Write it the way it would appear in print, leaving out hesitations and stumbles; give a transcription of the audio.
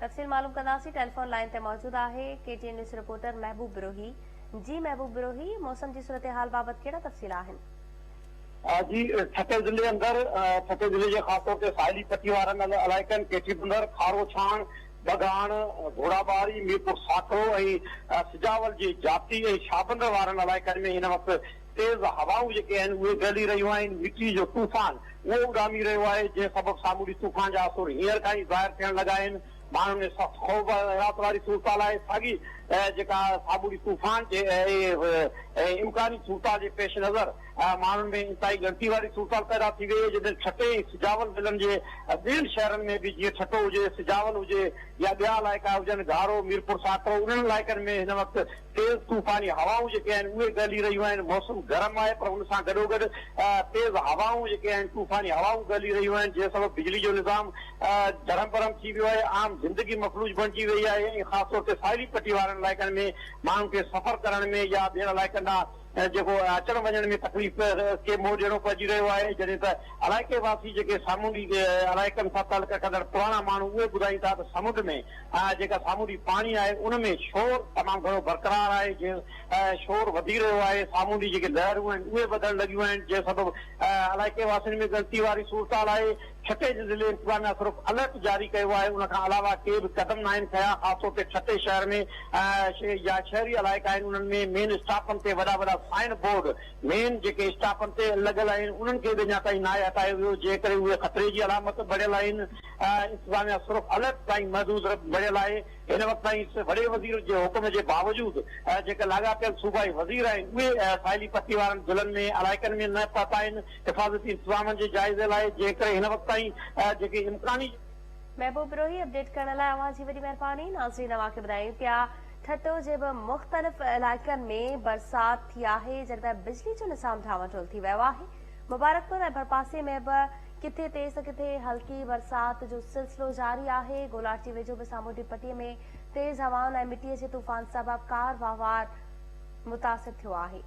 تفصيل معلوم ڪنداسين ٽيليفون لائين تي موجود آهي K T N news reporter Mehboob Brohi جي محبوب بروهي موسم جي صورتحال بابت ڪهڙا تفصيل آهن؟ جي ٺٽي ضلعي اندر ٺٽي ضلعي جي خاص طور تي ساحلي پٽي وارن علائقن ڪيٽي بندر، کارو ڇاڻ، ٻگهاڻ، گهوڙاٻاري، ميرپور ساڪرو ۽ سجاول جي جاتي ۽ شاهبندر وارن علائقن ۾ هن وقت تيز هوائون جيڪي آهن اهي گهلي رهيون آهن، مٽي جو طوفان اهو اڏامي رهيو آهي، جنهن سبب سامونڊي طوفان جا اثر هينئر کان ئي ظاهر ٿيڻ لڳا آهن، ماڻهن ۾ سخت خوف ۽ حيرت واري صورتحال آهي، ساڳي جيڪا سامونڊي طوفان جي امڪاني صورتحال جي پيش نظر ماڻهن ۾ انتهائي ڳڻتي واري صورتحال پيدا ٿي وئي آهي، جڏهن ٺٽي ۽ سجاول ضلعن جي ٻين شهرن ۾ به جيئن ٺٽو هجي، سجاول هجي يا ٻيا علائقا هجن، گهارو، ميرپور ساڪرو انهن علائقن ۾ هن وقت تيز طوفاني هوائون جيڪي آهن اهي گهلي رهيون آهن، موسم گرم آهي پر ان سان گڏوگڏ تيز هوائون جيڪي آهن طوفاني هوائون گهلي رهيون آهن جنهن سبب بجلي جو نظام درهم برهم ٿي ويو آهي، عام زندگي مفلوج بڻجي وئي آهي ۽ خاص طور تي ساحلي پٽي وارن علائقن ۾ ماڻهن کي سفر ڪرڻ ۾ يا ٻين علائقن ڏانهن جيڪو اچڻ وڃڻ ۾ تڪليف کي منهن ڏيڻو پئجي رهيو آهي جڏهن ته علائقي واسي جيڪي سامونڊي علائقن سان تعلق رکندڙ پراڻا ماڻهو اهي ٻڌائين ٿا ته سمنڊ ۾ جيڪا سامونڊي پاڻي آهي ان ۾ شور تمام گهڻو برقرار آهي جنهن شور وڌي رهيو آهي سامونڊي جيڪي لهرون آهن اهي وڌڻ لڳيون آهن جنهن سبب علائقي واسين ۾ ڳڻتي واري صورتحال آهي ٺٽي جي ضلعي انتظاميا صرف الرٽ جاري ڪيو آهي ان کان علاوه ڪي به قدم ناهن کنيا خاص طور تي ٺٽي شهر ۾ يا شهري علائقا آهن انهن ۾ مين اسٽاپن تي وڏا وڏا سائن بورڊ مين جيڪي اسٽاپن تي لڳل آهن انهن کي به اڃا تائين ناهي هٽايو ويو جنهن ڪري اهي خطري جي علامت بڻيل آهن انتظاميا صرف الرٽ تائين محدود بڻيل آهي، هن وقت تائين وڏي وزير جي حڪم جي باوجود جيڪي لاڳاپيل صوبائي وزير آهن اهي ساحلي پٽي وارن ضلعن ۾ علائقن ۾ نه پهتا آهن حفاظتي انتظامن جي جائزي لاء جنهن ڪري هن وقت تائين جيڪي امڪاني. محبوب بروهي اپڊيٽ ڪرڻ لاء اوهان جي وڏي مهرباني ناظرين اوهان کي ٻڌايون پيا ٺٽو جي به مختلف علائقن ۾ برسات ٿي آهي جڏهن ته بجلي جو نظام ڊانواڊول ٿي ويو آهي مبارڪپور ۽ ڀرپاسي ۾ به ڪٿي تيز ته ڪٿي هلڪي برسات جو سلسلو جاري آهي، گولاڙچي ويجهو به سامونڊي پٽي ۾ تيز هوائن ۽ مٽي جي طوفان سبب ڪار وهنوار متاثر ٿيو آهي.